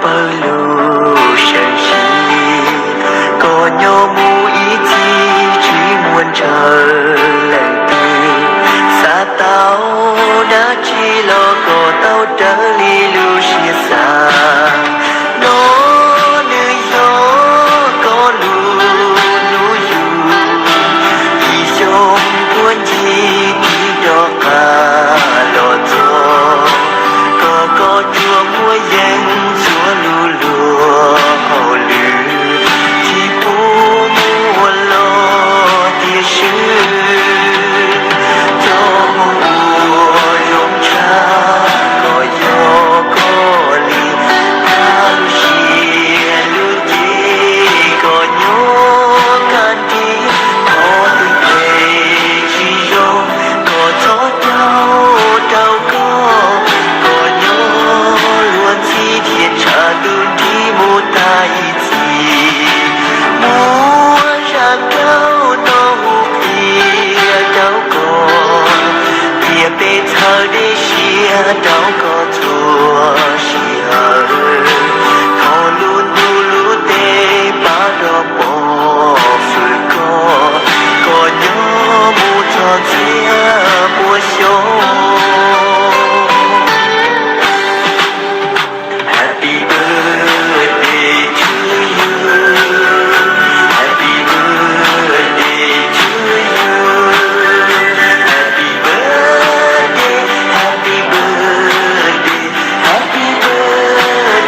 Lub seem sib koj nyob mus ib txhis tsis muaj ntshaw leej twg, xav tau dab tsi los koj tau raws li lub siab xav. No nws yog koj lub hnub yug, ib xyoos puag ncig tig rov qab los txog, kom koj tsuas muaj yeej txhua lub luag hauj lwm, tsis pub muaj los tiam swb. Cov uas zoo tshaj los yog koj li, lub siab lub ntsws koj nyob kaj nrig, qhov twg phem tsis zoo koj txhob caum rau koj, koj nyob luag ntxhi thiaj tshaj tus nrig mus tag ib txhis. Muaj zaj nkauj tau hu qhia rau koj, tias peb txhawb dej siab rau koj txhua sij hawm, thov lub ntuj lub teb pab rov pov hwm koj, koj nyob mus txog txhiab puas xyoo. Happy birthday to you. Happy birthday to you. Happy birthday, happy birthday, happy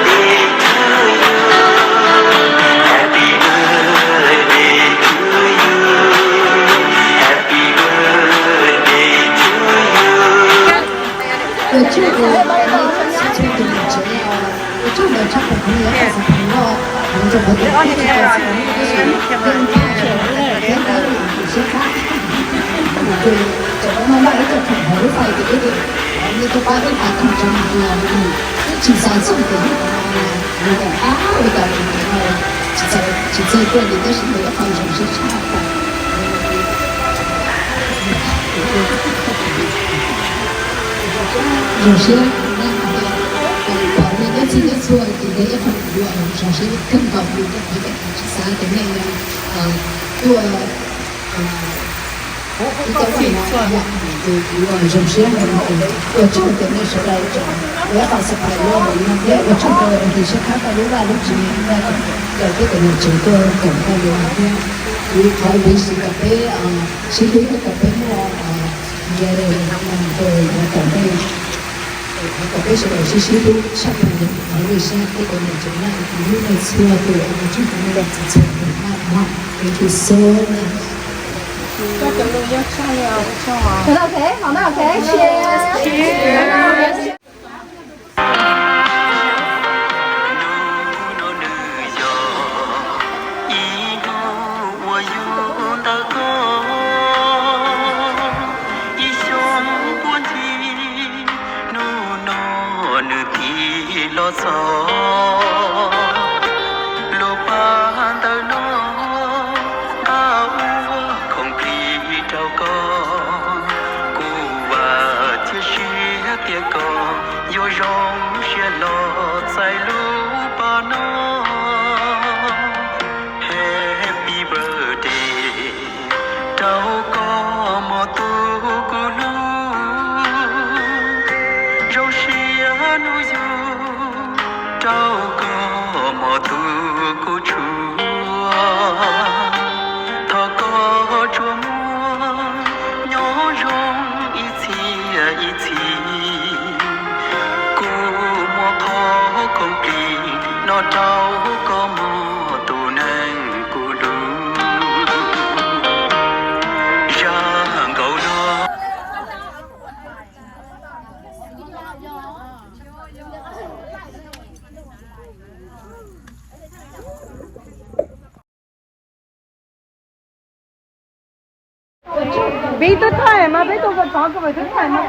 birthday to you. Happy birthday to you. Happy birthday to you. Ua tsaug ntau txhua tus niam tsev, ua tsaug ntau tshaj plaws qhov nej yuav tau xav phem loj, hmoov rau qhov tias nej tsis tau xav phem loj, nej ua tsaug rau qhov tias peb tau ib lub siab khab, ces tseem muaj noj ib co khoom hauv lub fais ces peb thiaj li tuaj pab peb pab khoom rau hauv los, peb tsis xav txog tias hnub no yog ua cas ua cas tsis txawj tuaj li tab sis tau ib qho zoo siab tshaj plaws. Zoo siab, nej nyob txhij nyob txhua ces ib qho zoo siab kawg nkaus li, kuv tsis xav tias nej yuav tuaj ib txoj kev no, ces kuv zoo siab heev, ua tsaug tias nej sawv daws tseem ua ib qho surprise rau kuv no thiab ua tsaug rau tus siab khab tau lub vaj lub tsev, caw peb cov niam tsev tuaj koom nrog kuv no thiab. Kuv thov Vajtswv kom peb sib hlub thiab kom peb muaj nqe rau yav tom ntej, kom peb sawv daws sib sib hlub tshaj plaws, thov Vajtswv peb cov niam tsev na, hnub no txhua tus ua tsaug rau nej txhua tus na. Thank you so much. Hnub no nws yog ib hnub uas yug ntawm koj ib xyoos puag ncig, hnub no nws tig los txog. Lub pas ntawm no nqa ua khoom plig rau koj, kuv vam thiab sim tias koj yuav zoo siab los txais lub pas no. Happy birthday rau koj mog tus kuv hlub, zoo siab hnub yug rau koj mog tus kuv tshua. Thov koj tsuas muaj nyob zoo ib txhis ib txhis, kuv muab qhov khoom plig no rau koj mog tus neeg kuv hlub. Zaj nkauj no. Peb twb thaij mas, peb tus koj tov koj peb twb thaij mas.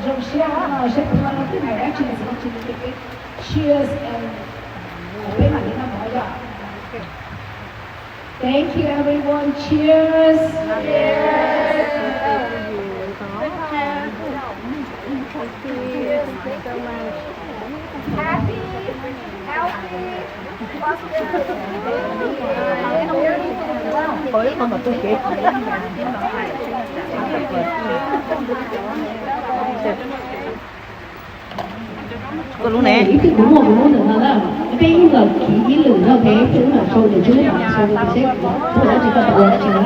Zoo siab no seb puas muaj leej twg nyiam dab tsi no ces cheers and peb mam li noj mov yom. Thank you everyone. Cheers. Happy, healthy, prosperous. Ib tug kuv muaj kuv lub ntawm no na, peb ib los kiv ib lwm no, peb ib tug mam sau, tus tswb mam sau, seb puas dab tsi koj tau ua dab tsi na.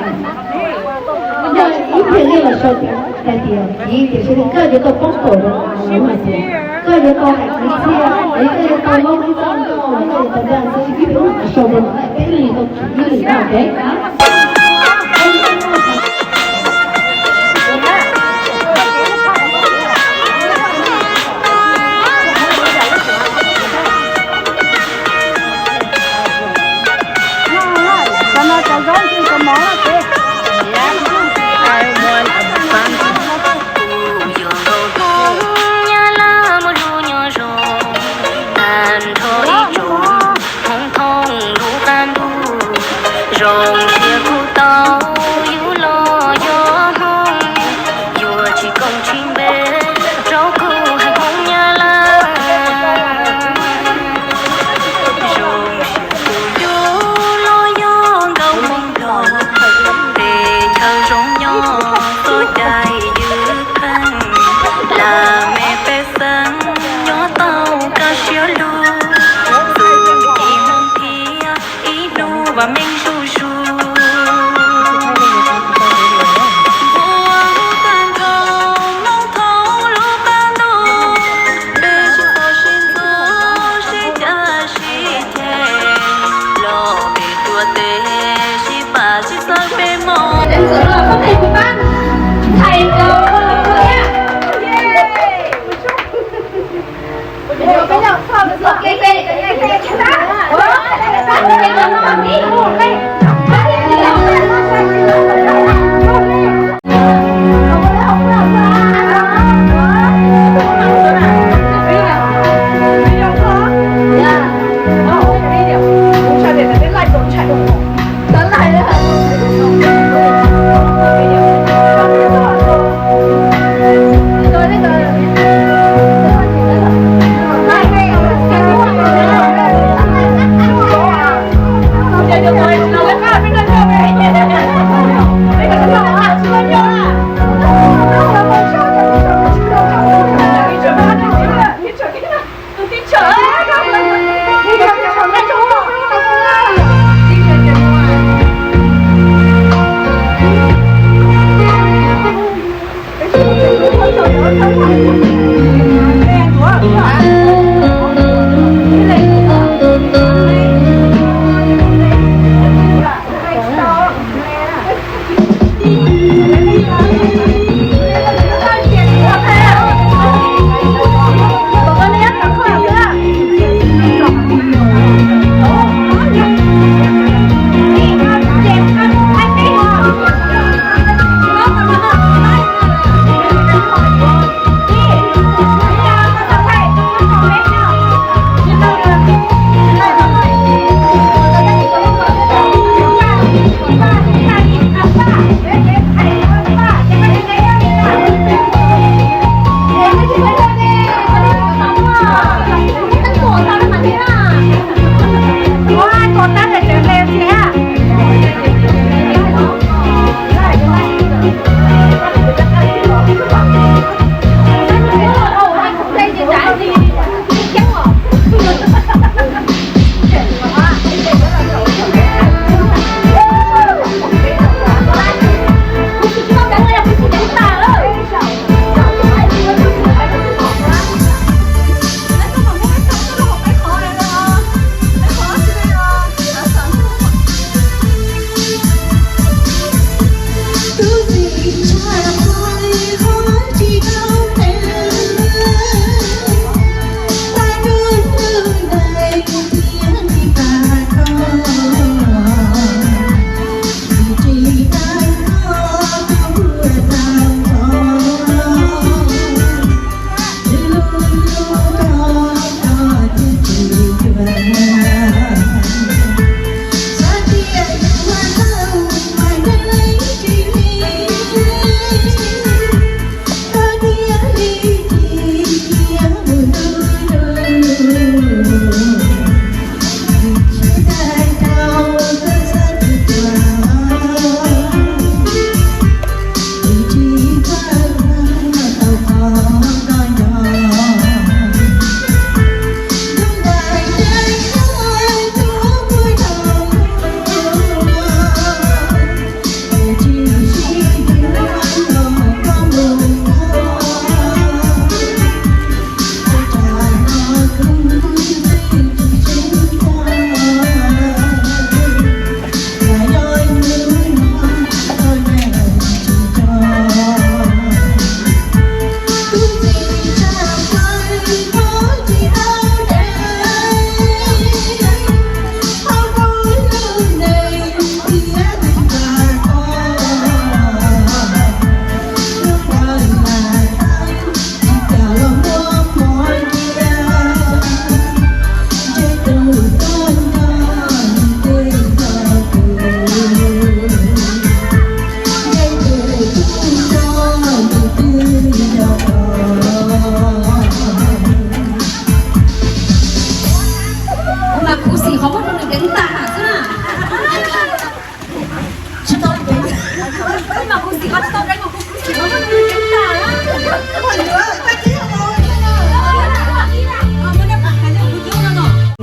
Yog ib pliag nej los sau hais tias kiv, tiam sis koj yuav tau poob kaum rau lub hais tias koj yuav tau hais kwv txhiaj, es koj yuav tau lob ib txoj nkauj, koj yuav tau daj xwb, ib pliag mam sau rau no, peb ib leeg tau kiv ib lwm no, ok? Kuv yog nkauj Hmoob Nyab Laj muaj lub nyob zoo, tag nrho ib tsoom Hmoob thooj lub qab ntuj, zoo siab kuj tau yus los yog Hmoob, yuav tsis koom tsis npe rau kuv haiv Hmoob Nyab Laj. Zoo siab kuv yug los yog nkauj Hmoob Nplog, teb chaws zoo nyob txoj cai ywj pheej, laj mej pej xeem nyob tau kaj siab lug, txuj ci Hmoob thiab ib hnub vam meej zuj zus. Npuag lub tag nrho Hmoob thooj lub qab ntuj, peb sib txhawb sib ntxub sib cav sib ceg, los peb tuav teb sib pab sib txhawb peb mog.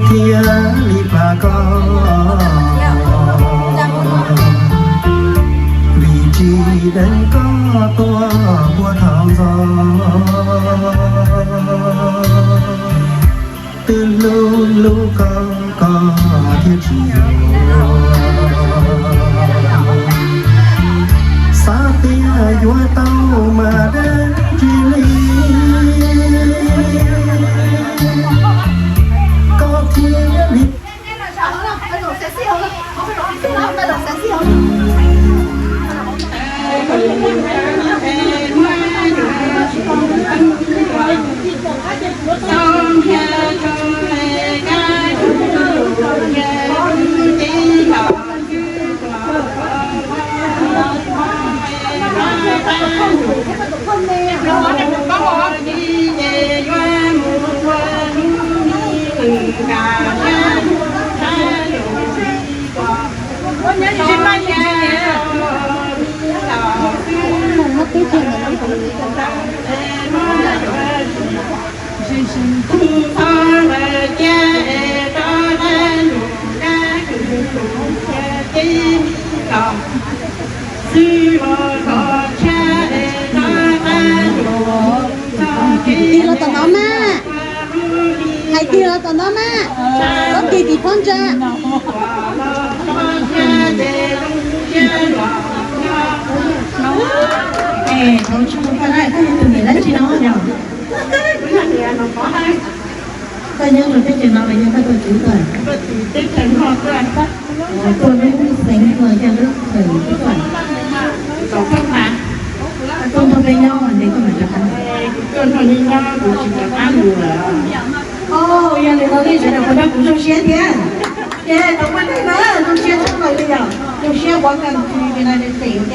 Thiab li pas koj, vim tsis deev koj tuaj puag thaum ntxov. Twb hlub hlub koj, koj thiaj tsis yuav. Xav tias yuav tau mas dab tsi li, koj thiaj li Tig los tom no mas. Hais tig los tom no mas. Koj tig tim phab ntsa. Tsis tau paj dab, koj yog tus niam dab tsi no yog? Koj nyob rau teb chaws no los yog koj tuaj tsev tuaj? Tuaj lub xeev no yog lub xeev tuaj. Tuaj nrog peb nyob ntev koj mam rov qab. Tuaj nrog nej nyob kuv tsis rov qab mus lawm. Yog li no nej sawv daws puas nrog kuv zoo siab thiab? Ces tau paj dab na, zoo siab tshaj plaws li yom, zoo siab welcome to United States, ok?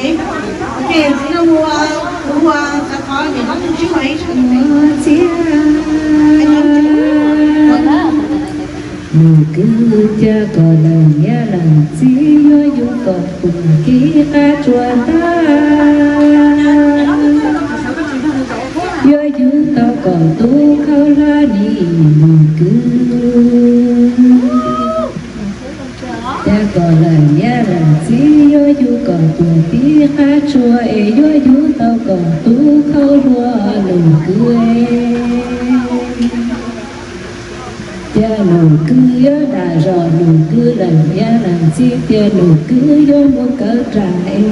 Ok, ntxiv no mus kuv ua qhov niam hlob Neej Tswb los ib zog. Txiv Nus kwv, cas kom leej niam leej txiv yuav yug kom puag tim qab tsua ntag. Yuav yug tau kom tub khaub hlab ni Nus kwv. Cas kom leej niam leej txiv yuav yug kom puag tim qab tsua es yuav yug tau kom tub khaub hlab Nus kwv. Cas Nus kwv yuav dam zos Nus kwv leej niam leej txiv tias Nus kwv yuav mus kawm ras es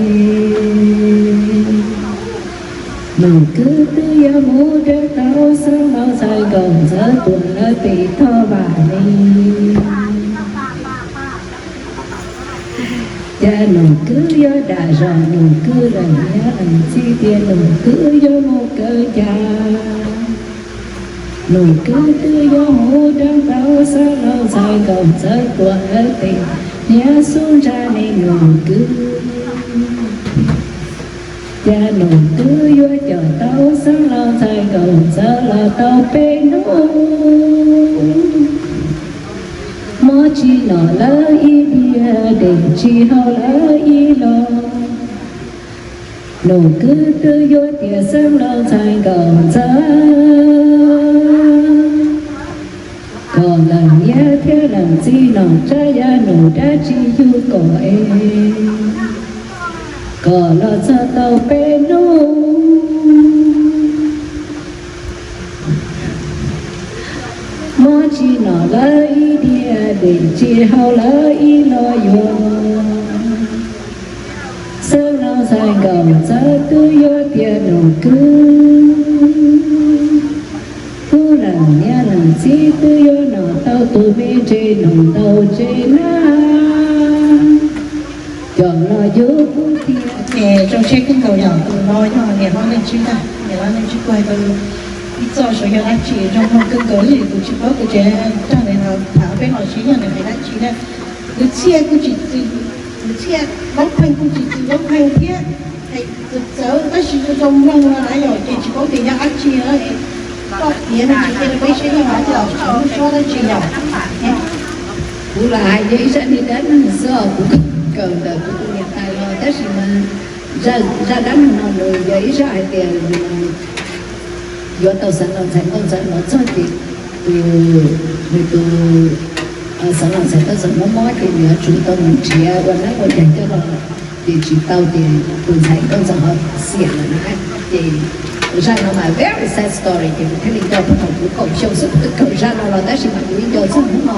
Nus kwv twb yuav mus dab tau Xeev Laus ntxhais Nkauj Ntxawm tuam lawv pem thoj vam li. Cas Nus kwv yuav dam zos Nus kwv leej niam leej txiv tias Nus kwv yuav mus kawm cas. Nus kwv twb yuav mus dab tau Xeev Laus ntxhais Nkauj Ntxawm tuam lawv pem niam xub ntsa ne Nus kwv. Cas Nus kwv yuav coj tau Xeev Laus ntxhais Nkauj Ntxawm los tau peb hnub. Mob tsis nom lawv ib diav, dej tsis haus lawv ib los. Nus kwv twb yuav tias Xeev Laus ntxhais Nkauj Ntxawm, kom leej niam thiab leej txiv nom tsa ya Nus dab tsi yug kom es kom los txog tau peb hnub. Mob tsis nom lawv ib diav, dej tsis haus lawv ib los yuav. Xeev Laus ntxhais Nkauj Ntxawm twb yuav tias Nus kwv, kuv leej niam leej txiv twb yuav nom tau tus me ntse Nus ntau tsev na. Coj los yug kuv thiab. Zoo siab kawg nkaus yog tus no yog niam hlob Neej Tswb ntag. Niam hlob Neej Tswb kuj hais tau ib txoj sav yog dab tsi zoo mloog kawg nkaus li, kuv tsis paub kuv tseem nrog nws tham peb los sib yog nws hais dab tsi na. Kuv txhiaj kuj tsis txwm, kuv txhiaj loob pheej kuj tsis txwm loob pheej thiab. Txawv txawv tab sis kuj tau mloog no na yom, ces tsis paub tias yog dab tsi na. Koj tiav me ntsis qhia rau peb saib yog hais tias tseem lub suab dab tsi yom. Kuv lam hais yog ib zaj me dab neeg xwb, kuv kawm ntawm kuv tus niam tais los tab sis mas Zaj dab neeg no nws yog ib zaj hais tias yuav tau xeev laus ntxhais nkauj ntxawm los txog ces tus, nws tus xeev laus ntxhais nkauj ntxawm mob mob ces nws yuav tsum tau mus nrhiav ua neeb ua yaig coj los, ces tsis tau ces tus ntxhais nkauj ntxawm ho xiam lawm na. Ces zaj no mas very sad story ces kuv thiaj li nco thaum kuv kaum xyoo xwb kuv twb kawm zaj no los tab sis mas kuv yeej nco txog hnub no,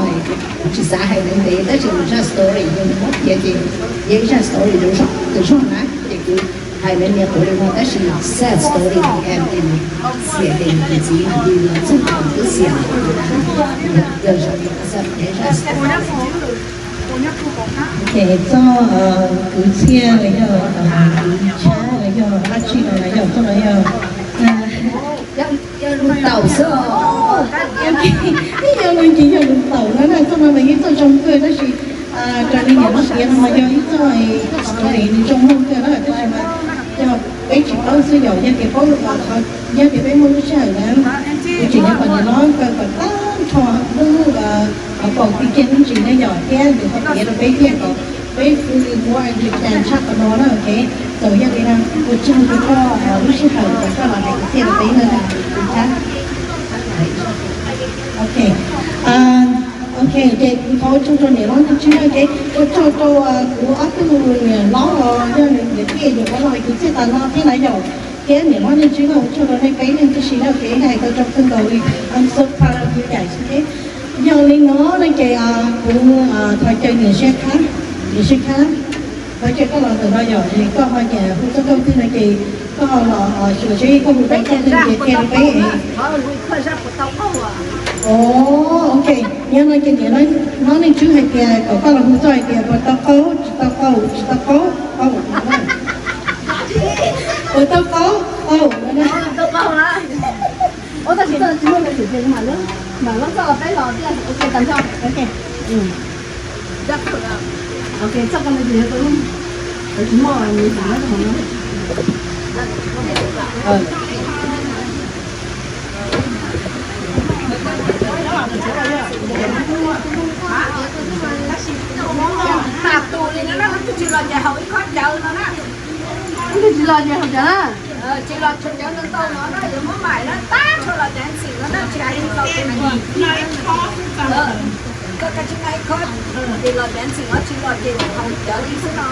kuv tsis xav hais ntev ntev tab sis mas zaj story yog nws muab piav ces yog ib zaj story zoo zoo na ces kuv hais me niam quav li no tab sis sad story li cas ces xiam ces nws txiv mam li los txog kuv twb xiam lawm. Yog zoo li xav piav zaj story. Ces txog kwv txhiaj los yog kwv tshab los yog dab tsi no los yog txoj no yog lus taum xwb. Yog lus ncis yog lus taum no na, txoj no mas yog ib txoj zoo kawg tab sis raws li niam hlob piav no mas yog ib txoj story nws zoo mloog kawg na tab sis mas yog peb tsis paub xwb yom, yog tias paub, yog tias peb muaj lub sij hawm na, kuv tseem yuav kom niam hlob kaw kom tag nrho lub qhov paus txij kiag lub ntsis na yom, thiab nws ho piav rau peb thiab kom peb fully more understand tshaj qhov no na, ok. Txaus yog li no, ua tsaug rau koj lub sij hawm uas koj los hais kwv txhiaj rau peb na, kuv tshab. Ok. Ok, ces kuv thov ua tsaug rau niam hlob Neej Tswb, ces ua tsaug rau kuv ob tug niam hlob los yog niam tij yuav los kwv txhiaj tas no thiab na yom. Thiab niam hlob Neej Tswb, ua tsaug rau nej peb leeg tib si na, kev hais tau zoo kawg nkaus li, I'm so proud of you guys, ok. Yog li no no ces kuv thov caw niam Siab Khab, niam Siab Khab, thov caw koj los ntawm no yom, es koj ho nyiam hu txoj nkauj twg no ces koj ho los xyuas seb koj hu tau txoj twg ces qhia rau peb. Ov, ok, nyob no ces niam hlob Neej Tswb hais tias kom koj los hu txoj hais tias puas tau qaug, tsis tau qaug, tsis tau qaug, qaug, puas tau qaug, qaug no na. Tab sis txoj tsis muaj me ntsis ces mam, mam muab txoj los peb los thiaj ua ke tas nrho. Ok. Ok, txoj ko me ntsis yog tau, tsis muaj me ntsis no. Mas tus li no na, twb tsis los ces haus ib khob cawv no na. Twb tsis los ces haus cawv na. Tsis los tshuav cawv ntau ntau no na, yuav muab maim na, tab tshuav los cawv ntxim no na, tsis hais los cawv ntxim. Koj tsis nqa ib khob, ces los cawv ntxim no, tsis los ces haus cawv li xwb no.